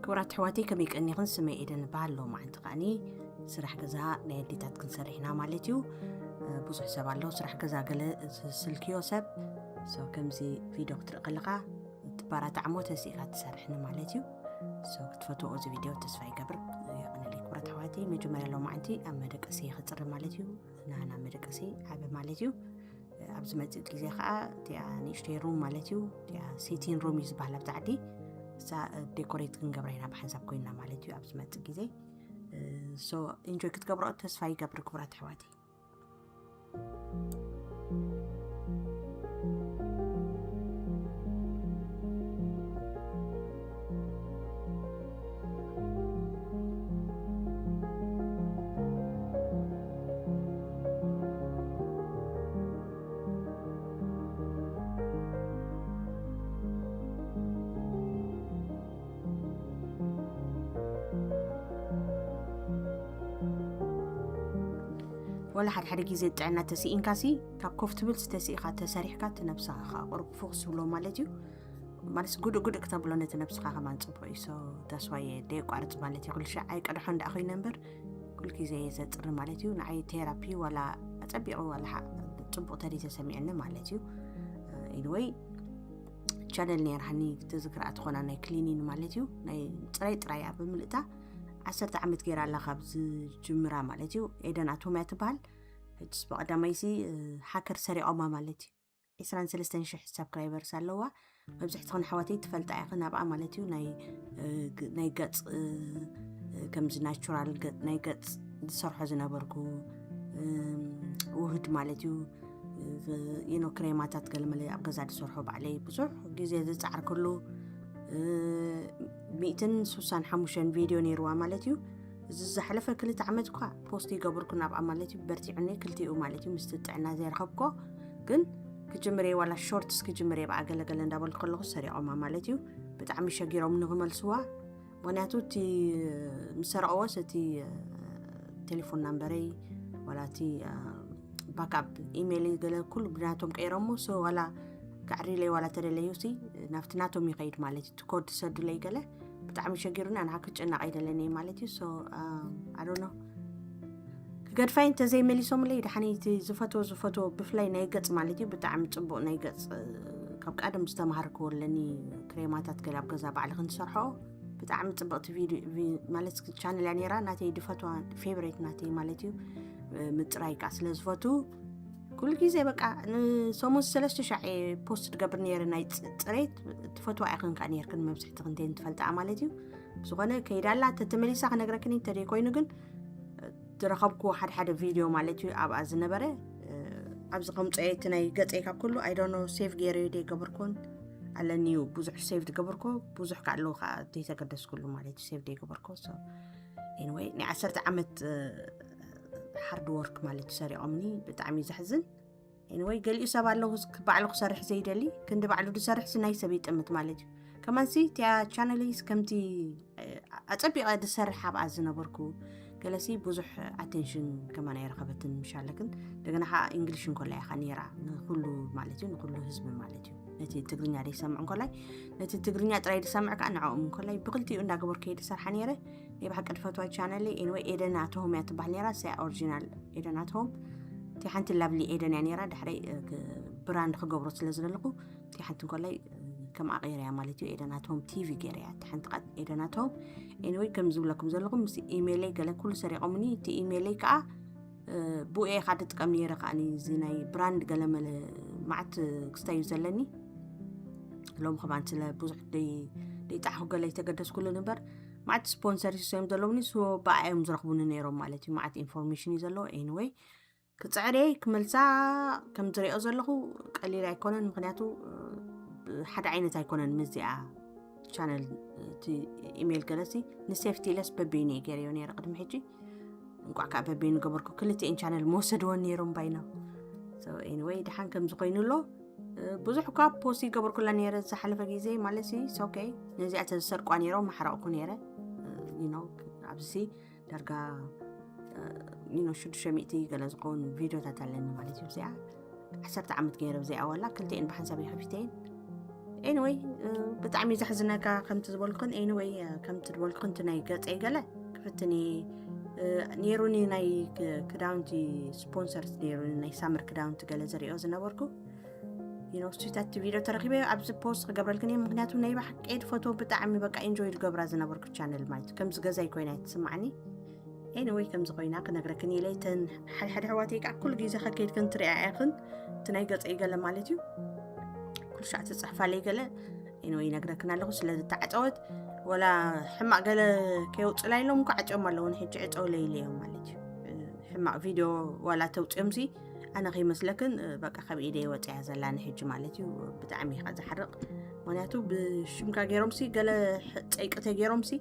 ክቡራት ኣሕዋተይ፣ ከመይ ቀኒኽን? ስመይ ኤደን እበሃል። ሎማዓንቲ ከዓኒ ስራሕ ገዛ ናይ ኣዴታት ክንሰርሕ ኢና ማለት እዩ። ብዙሕ ሰብ ኣሎ ስራሕ ገዛ ገለ ስልክዮ ሰብ። ከምዚ ቪድዮ ክትርኢ ከለኻ ትበራታዕ እሞ ተሲእካ ትሰርሕ ማለት እዩ። ክትፈትዎ እዚ ቪድዮ ተስፋ ይገብር። የቐነለይ ክቡራት ኣሕዋተይ፣ መጀመርያ ሎማዓንቲ ኣብ መደቀሲ ክፅሪ ማለት እዩ። ናና መደቀሲ ዓቢ ማለት እዩ። ኣብ ዝመፅእ ግዜ ከዓ እቲኣ ንእሽተይ ሩም ማለት እዩ፣ እቲኣ ሲቲን ሩም እዩ ዝበሃል ኣብዛ ዓዲ። እሳ ዴኮሬት ክንገብራ ኢና ብሓንሳብ ኮይና ማለት እዩ ኣብ ዝመፅእ ግዜ። ሶ ኢንጆይ ክትገብረኦ ተስፋ ይገብር ክቡራት ኣሕዋተይ። ወላ ሓደ ሓደ ግዜ ጥዕና ተስኢንካሲ ካብ ኮፍ ትብል ተስኢኻ ተሰሪሕካ ትነብስኻ ቁሩብ ፎክስ ብሎ ማለት እዩ። ማለት ጉድእ ጉድእ ክተብሎ ነቲ ነብስኻ ከማን ፅቡቅ እዩ። ሶ ዳስዋየ ደየቋርፅ ማለት እዩ። ኩሉ ሻዕ ኣይቀድሖ እንዳ ኮይነ እምበር ኩሉ ግዜ እየ ዘፅሪ ማለት እዩ። ንዓይ ቴራፒ ዋላ ኣፀቢቑ ዋላ ሓ- ፅቡቅ ተዲ ተሰሚዕኒ ማለት እዩ። ኢንወይ ቻነል ነይርሃኒ ትዝክራ ትኾና ናይ ክሊኒን ማለት እዩ። ናይ ፅራይ ጥራይ ኣብ ብምልእታ ዓሰርተ ዓመት ገይራ ኣላ ካብ ዝጅምራ ማለት እዩ። ኤደን ኣቶም እያ ትበሃል። ሕጅስ ብቐዳማይሲ ሃከር ሰሪቆማ ማለት እዩ። ዕስራን ሰለስተን ሽሕ ሳብስክራይበርስ ኣለዋ። መብዝሕትኽን ኣሕዋተይ ትፈልጣ ኢኽን ኣብኣ ማለት እዩ። ናይ እ፣ ግ- ናይ ገፅ እ፣ እ፣ ከምዚ ናቹራል ገ- ናይ ገፅ ዝሰርሖ ዝነበርኩ እም፣ ውህድ ማለት እዩ። እ፣ ዝ- you know ክሬማታት ገለመለ ኣብ ገዛ ዝሰርሖ ባዕለይ ብዙሕ ግዜ ዝፃዕርክሉ እ፣ ሚእትን ስሳን ሓሙሽተን ቪድዮ ነይርዋ ማለት እዩ። እዚ ዝሓለፈ ክልተ ዓመት እኳ ፖስት ይገብርኩ ናብኣ ማለት እዩ። በርቲዑኒ ክልቲኡ ማለት እዩ ምስቲ ጥዕና ዘይረኸብኮ ግን ክጅምር እየ ዋላ ሾርትስ ክጅምር እየ ብኣገለገለ እንዳበልኩ ከለኹ ሰሪቖማ ማለት እዩ። ብጣዕሚ ሸጊሮም ንክመልስዋ ምክንያቱ እቲ ምስ ሰረቕዎስ እቲ ቴሌፎን ናምበረይ ዋላ እቲ ባካፕ ኢሜይል ገለ ኩሉ ብናቶም ቀይሮሞ ሶ ዋላ ክዕሪለይ ዋላ ተደለዩ ሲ ናብቲ ናቶም ይኸይድ ማለት እዩ። እቲ ኮድ ሰዱለይ ገለ ብጣዕሚ ሸጊሩና ንዓ ክጨነቕ ኣይደለኒ ማለት እዩ። ሶ ኣዶኖ ክገድፋይ እንተዘይመሊሶምለይ ደሓን እቲ ዝፈትዎ ዝፈትዎ ብፍላይ ናይ ገፅ ማለት እዩ። ብጣዕሚ ፅቡቅ ናይ ገፅ እ፣ ካብ ቀደም ዝተማሃርክዎ ኣለኒ ክሬማታት ገለ ኣብ ገዛ ባዕሊ ክንሰርሖ ብጣዕሚ ፅብቅቲ ቪድዮ ቪ- ማለት ቻነል እያ ነይራ ናተይ ድፈትዋ ፌቨሬት ናተይ ማለት እዩ። እ፣ ምፅራይ ከዓ ስለ ዝፈቱ ኩሉ ግዜ በቃ ንሰሙን ሰለስተ ሻዕ እየ ፖስት ትገብር ነይረ ናይ ፅ- ፅሬት ትፈትዋ ኢኽን ከዓ ነይርክን መብዝሕቲ ክንተይን ትፈልጣ ማለት እዩ። ብዝኾነ ከይዳላ ተተመሊሳ ክነግረክን እንተደይ ኮይኑ ግን ዝረኸብኩዎ ሓደ ሓደ ቪድዮ ማለት እዩ ኣብኣ ዝነበረ እ፣ ኣብዚ ከምፀየ እቲ ናይ ገፀይ ካብ ኩሉ ኣይዶኖ ሴቭ ገይረ ደይገበርኩን ኣለኒ እዩ ብዙሕ ሴቭ ዝገበርኩ ብዙሕ ከዓ ኣለዉ ከዓ ዘይተገደስኩሉ ማለት እዩ ሴቭ ደይገበርኩ። ኤኒወይ ናይ ዓሰርተ ዓመት ሃርድ ወርክ ማለት እዩ ሰሪቖምኒ። ብጣዕሚ እዩ ዘሕዝን። ኤኒወይ ገሊኡ ሰብ ኣለዉ ባዕሉ ክሰርሕ ዘይደሊ ክንዲ ባዕሉ ዝሰርሕ ስናይ ሰብ ይጥምት ማለት እዩ። ከማንሲ እቲያ ቻነለይስ ከምቲ ኣፀቢቐ ዝሰርሕ ኣብኣ ዝነበርኩ ገለሲ ብዙሕ ኣቴንሽን ከማን ኣይረኸበትን ምሻለክን እንደገና ከዓ እንግሊሽ እንኮላ ኢኻ ነይራ ንኩሉ ማለት እዩ ንኩሉ ህዝቢ ማለት እዩ። ነቲ ትግርኛ ዘይሰምዕ እንኮላይ ነቲ ትግርኛ ጥራይ ዝሰምዕ ከዓ ንዕኦም እንኮላይ ብክልቲኡ እንዳገበርኩ እየ ዝሰርሓ ነይረ። ናይ ብሓቂ ዝፈትዋ ቻነለይ ኤንወይ ኤደና ተሆምያ ትበሃል ነይራ። እሳ ኦሪጂናል ኤደና ተሆም እቲ ሓንቲ ላብሊ ኤደን እያ ነይራ። ድሕረይ ብራንድ ክገብሮ ስለ ዝደለኹ እቲ ሓንቲ እንኮላይ ከም ኣቐይረያ ማለት እዩ። ኤደናቶም ቲቪ ገይረያ እቲ ሓንቲ ቃል ኤደናቶም። ኤኒወይ ከም ዝብለኩም ዘለኹም ምስ ኢሜይለይ ገለ ኩሉ ሰሪቆምኒ። እቲ ኢሜይለይ ከዓ ብኡ እየ ከዓ ዝጥቀም ነይረ። ከዓ እዚ ናይ ብራንድ ገለመለ ማዓት ክስታይ እዩ ዘለኒ። ሎም ከማን ስለ ብዙሕ ደይጣዕኹ ገለ ይተገደስኩሉ እምበር ማዓት ስፖንሰር እዮም ዘለውኒ። ሶ ብኣ እዮም ዝረኽቡኒ ነይሮም ማለት እዩ። ማዓት ኢንፎርሜሽን እዩ ዘለዎ። ኤኒወይ ክፅዕር እየ ክመልሳ። ከም ዝሪኦ ዘለኹ ቀሊል ኣይኮነን። ምክንያቱ ሓደ ዓይነት ኣይኮነን ምስዚኣ ቻነል እቲ ኢሜይል ገለሲ ንሴፍቲ ኢለስ በበይኑ እየ ገይረዮ ነይረ ቅድሚ ሕጂ። እንቋዕ ከዓ በበይኑ ገበርኩ። ክልቲኤን ቻነል መወሰድወን ነይሮም ባይና። ኤኒወይ ድሓን ከም ዝኾይኑ ኣሎ። ብዙሕ እኳ ፖስት ይገበርኩላ ነይረ ዝሓለፈ ግዜ ማለት ሲ ኦኬ ነዚኣ ተዝሰርቋ ነይሮም ማሕረቕኩ ነይረ። ኣብዚ ዳርጋ ሽዱሽተ ሚእቲ ገለ ዝኸውን ቪድዮታት ኣለኒ ማለት እዩ። እዚኣ ዓሰርተ ዓመት ገይረ ብዚኣ ዋላ ክልቲኤን ብሓንሳብ ይኸፊተየን። Anyway, ብጣዕሚ ዘሕዝነካ ከምቲ ዝበልኩን። Anyway፣ ከምቲ ዝበልኩን እቲ ናይ ገፀይ ገለ ክፍትኒ ነይሩኒ። ናይ ክዳውንቲ ስፖንሰርስ ነይሩኒ፣ ናይ ሳመር ክዳውንቲ ገለ ዘሪኦ ዝነበርኩ። You know ስዊታት ቪዲዮ ተረኪበ ኣብዚ ፖስት ክገብረልክን እየ። ምክንያቱ ናይ ብሓቂ ድፈቶ ብጣዕሚ በቃ ኢንጆይ ዝገብራ ዝነበርኩ ቻነል ማለት እዩ። ከምዚ ገዛይ ኮይና ትስማዕኒ። Anyway ከምዚ ኮይና ክነግረክን ኢለ። ተን ሓደ ሓደ ኣሕዋተይ ከዓ ኩሉ ግዜ ከከይድክን ትሪኣ ኢኽን፣ እቲ ናይ ገፀይ ገለ ማለት እዩ። ኩሉ ሻዕ ትፅሕፋለይ ገለ። Anyway ይነግረክን ኣለኹ ስለ ዝተዓፀወት፣ ወላ ሕማቅ ገለ ከየውፅላ ኢሎም እኮ ዓፅዮም ኣለዉ። ንሕጂ ዕፀውለይ ኢለ እዮም ማለት እዩ። ሕማቅ ቪዲዮ ዋላ ተውፅዮም ሲ ኣነ ከይመስለክን በቃ ካብ ኢደይ ወፅያ ዘላ ንሕጂ ማለት እዩ። ብጣዕሚ ኢኻ ዝሓርቅ። ምክንያቱ ብሽምካ ገይሮም ሲ ገለ ጸይቂ ተገይሮም ሲ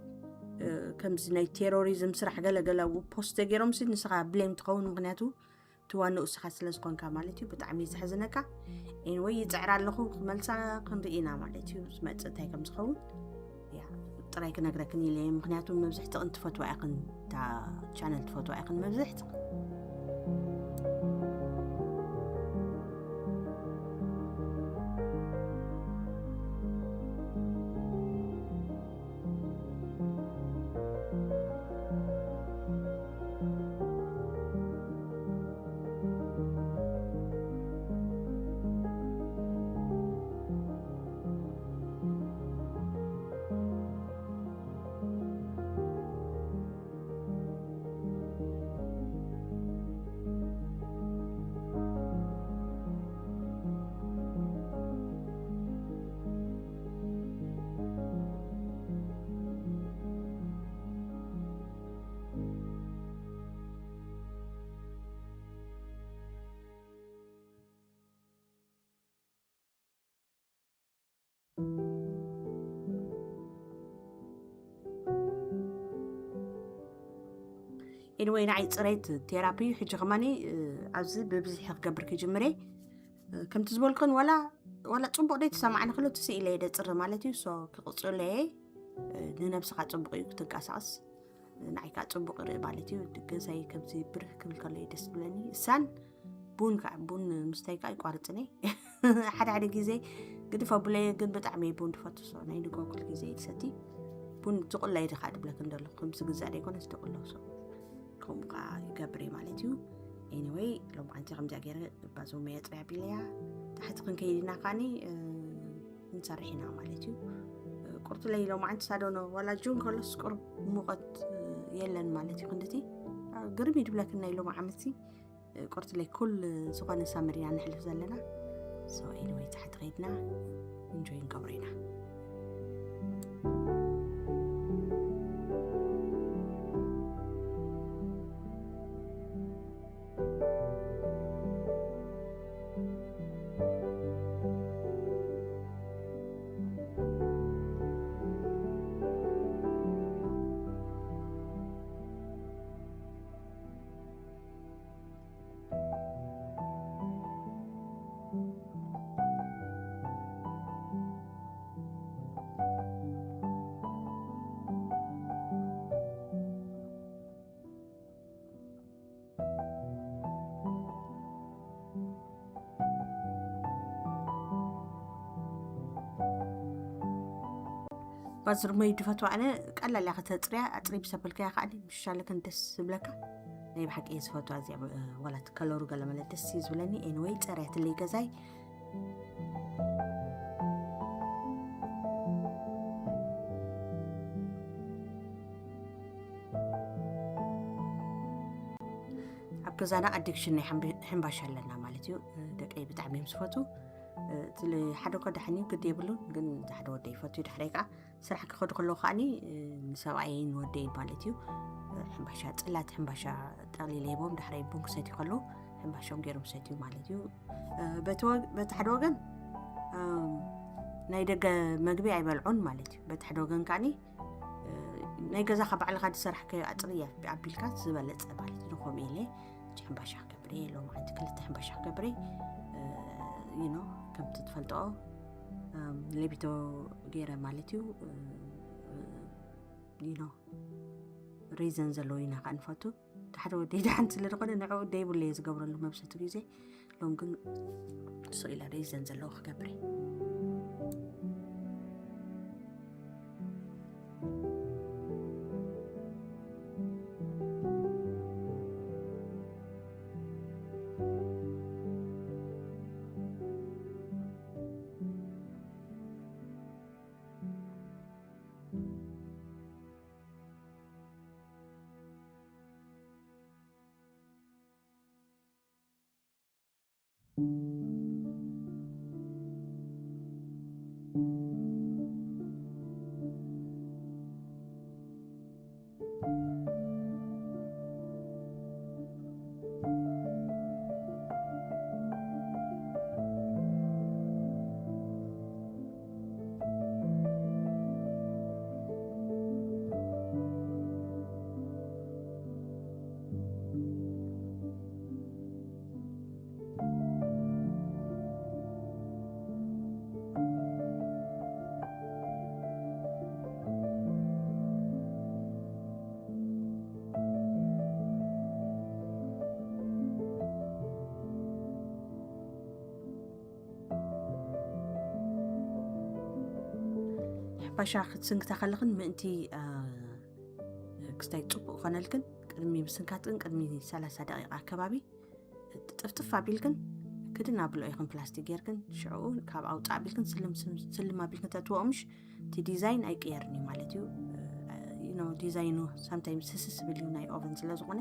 ከምዚ ናይ ቴሮሪዝም ስራሕ ገለ ገለ ፖስት ተገይሮም ሲ ንስኻ ብሌም ትኸውን። ምክንያቱ ትዋንኡ እስኻ ስለ ዝኾንካ ማለት እዩ። ብጣዕሚ ዘሕዝነካ። Anyway ይፅዕር ኣለኹ ክመልሳ ክንርኢ ኢና ማለት እዩ። ዝመፅእ እንታይ ከም ዝኸውን ያ ጥራይ ክነግረክን ኢለ እየ። ምክንያቱ መብዝሕትቕን ትፈትዋ ኢኽን፣ እታ ቻነል ትፈትዋ ኢኽን መብዝሕትቕን። Anyway ንዓይ ፅሬት ቴራፒ እዩ። ሕጂ ከማኒ ኣብዚ ብብዝሒ ክገብር ክጅምር እየ። ከምቲ ዝበልኩን ዋላ ዋላ ፅቡቅ ደይ ትሰማዕኒ ክሎ ትስኢለ እየ ደፅሪ ማለት እዩ። ሶ ክቕፅሎ እየ። ንነብስኻ ፅቡቅ እዩ ክትንቀሳቀስ። ንዓይ ከዓ ፅቡቅ ይርኢ ማለት እዩ። ገዛይ ከምዚ ብርህ ክብል ከሎ እዩ ደስ ብለኒ። እሳን ቡን ከዓ ቡን ምስታይ ከዓ ይቋርፅኒ ሓደ ሓደ ግዜ ግድፍ ኣብለየ ግን ብጣዕሚ እየ ቡን ድፈቱ። ሶ ናይ ንጎ ኩል ግዜ ይሰቲ ቡን ትቁላይ ድካ ድብለክ እንደለኩ ከምዚ ግዛእ ደይኮነስ ትቁሎ። ሶ ከምኡ ከዓ ይገብር እየ ማለት እዩ። Anyway ሎማዓንቲ ከምዚኣ ገይረ ባዞመያ ፅርያ ቢለያ ታሕቲ ክንከይድ ኢና። ካኒ ክንሰርሕ ኢና ማለት እዩ። ቁርትለይ ሎማዓንቲ ሳዶኖ ዋላ ጁን ከሎስ ቁርብ ሙቐት የለን ማለት እዩ። ክንድቲ ግርም ይድብለክን ናይ ሎማ ዓመትሲ ቁርትለይ ኩል ዝኾነ ሳመር ኢና ንሕልፍ ዘለና። So anyway ታሕቲ ከይድና ኢንጆይ ንገብሮ ኢና። ባዝርሞ ይድፈቱ ኣነ ቀላል እያ ከተፅርያ። ኣፅሪ ብሰበልካያ ከዓ ምሻለክን ደስ ዝብለካ። ናይ ብሓቂ እየ ዝፈትዋ እዚኣ። ዋላት ከለሩ ገለመለ ደስ እዩ ዝብለኒ። Anyway ፀርያትለይ ገዛይ። ኣብ ገዛና ኣዲክሽን ናይ ሕምባሻ ኣለና ማለት እዩ። ደቀይ ብጣዕሚ እዮም ዝፈቱ። እቲ ሓደ እኮ ደሓን እዩ ግዲ የብሉን፣ ግን ሓደ ወደ ይፈቱ። ድሕረይ ከዓ ስራሕ ክኸዱ ከለዉ ከዓኒ ንሰብኣየይ ንወደይን ማለት እዩ ሕምባሻ፣ ፅላት ሕምባሻ ጠቕሊለ ሂቦም ድሕረይ ቡን ክሰትዩ ከለዉ ሕምባሻም ገይሮም ሰትዩ ማለት እዩ። በቲ ሓደ ወገን ናይ ደገ መግቢ ኣይበልዑን ማለት እዩ። በቲ ሓደ ወገን ከዓኒ ናይ ገዛኻ ባዕልኻ ዝሰራሕካዮ ኣፅርያ ኣቢልካ ዝበለፀ ማለት እዩ። ንኸምኡ ኢለ ሕጂ ሕምባሻ ክገብር እየ። ሎማዓንቲ ክልተ ሕምባሻ ክገብር እየ። You know ከምቲ ትፈልጥኦ ሌቢቶ ገይረ ማለት እዩ። You know ሪዘን ዘለዎ ኢና ከዓ ንፈቱ። ሓደ ወደይ ደሓን ስለ ዝኾነ ንዕኡ ደይብሉ እየ ዝገብረሉ መብሰቱ ግዜ። ሎም ግን ስቕ ኢለ ሪዘን ዘለዎ ክገብር እየ። ሕባሻ ክትስንክታ ከለኽን ምእንቲ ክስታይ ፅቡቅ ኮነልክን ቅድሚ ምስንካትክን ቅድሚ ሰላሳ ደቂቃ ኣከባቢ ጥፍጥፍ ኣቢልክን ክድን ኣብሎ ኢኽን ፕላስቲክ ጌርክን ሽዑ ካብ ኣውፃእ ኣቢልክን ስልም ኣቢልክን ተትወኦ ምሽ እቲ ዲዛይን ኣይቅየርን እዩ ማለት እዩ። ዲዛይኑ ሳምታይምስ ስስ ስብል እዩ ናይ ኦቨን ስለዝኾነ።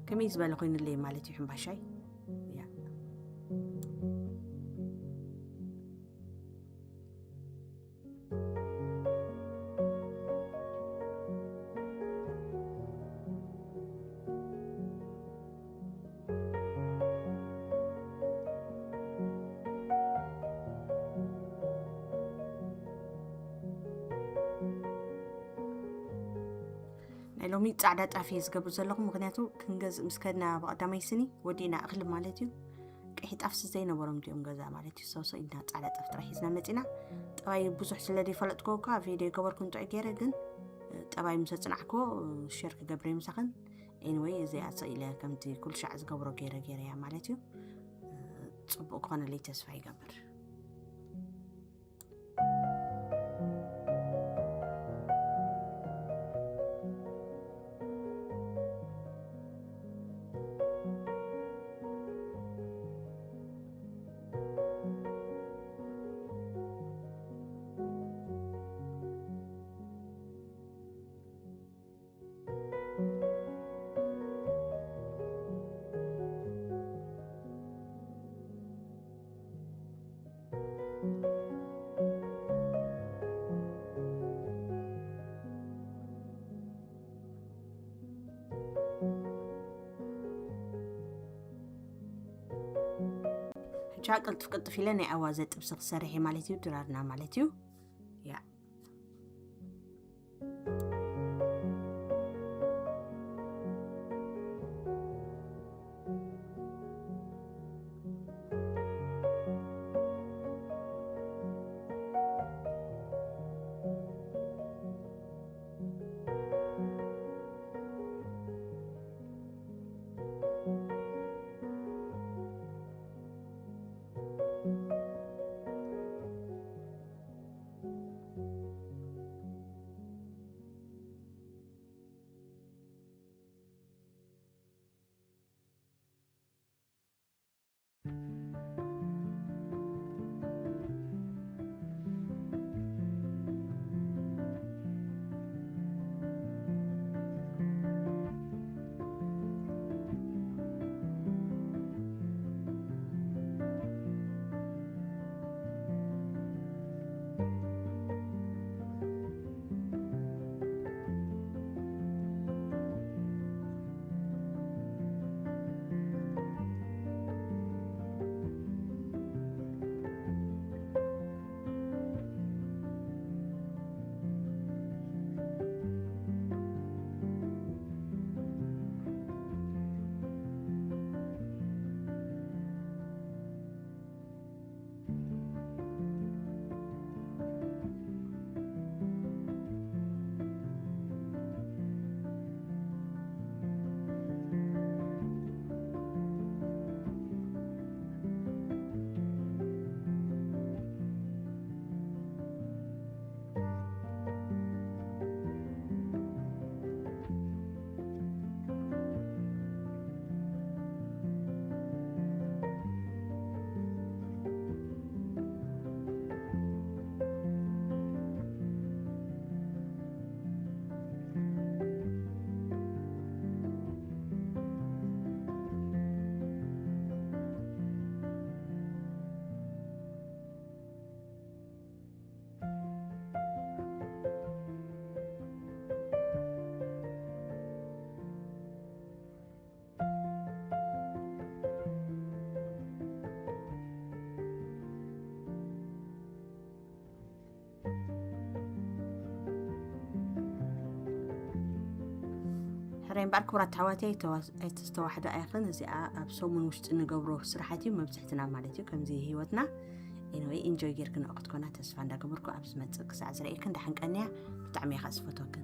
ከመይ ዝበለ ኮይኑለይ ማለት እዩ ሕምባሻይ። ናይ ሎሚ ፃዕዳ ጣፍ እየ ዝገብር ዘለኹ፣ ምክንያቱ ክንገዝእ ምስ ከድና ብቐዳማይ ስኒ ወዲእና እኽሊ ማለት እዩ። ቀይሕ ጣፍሲ ዘይነበሮም እዚኦም ገዛ ማለት እዩ። ሰውሰው ኢልና ፃዕዳ ጣፍ ጥራሕ ሒዝና መፂና። ጠባይ ብዙሕ ስለ ዘይፈለጥኩ እኳ ቪድዮ ይገበርኩ እንጥዑ ገይረ፣ ግን ጠባይ ምስ ኣፅናዕኮ ሸር ክገብር ምሳኸን። ኤኒወይ እዚኣ ሰኢለ ከምቲ ኩልሻዕ ዝገብሮ ገይረ ገይረ እያ ማለት እዩ። ፅቡቅ ክኾነለይ ተስፋ ይገብር። ሕጂ ቅልጥፍ ቅልጥፍ ኢለ ናይ ኣዋዘ ጥብሲ ክሰርሕ እየ ማለት እዩ፣ ድራርና ማለት እዩ። ያ። ራይ እምበኣር ክቡራት ኣሕዋተይ ኣይተስተዋሕዶ ኣይኽን። እዚኣ ኣብ ሰሙን ውሽጢ ንገብሮ ስራሓት እዩ፣ መብዝሕትና ማለት እዩ። ከምዚ ህይወትና። Anyway, ኢንጆይ ጌርክን ክትኮና ተስፋ እንዳገበርኩ፣ ኣብ ዝመፅእ ክሳዕ ዝርእየክን ደሓን ቀንያ። ብጣዕሚ እየ ከዓ ዝፈትወክን።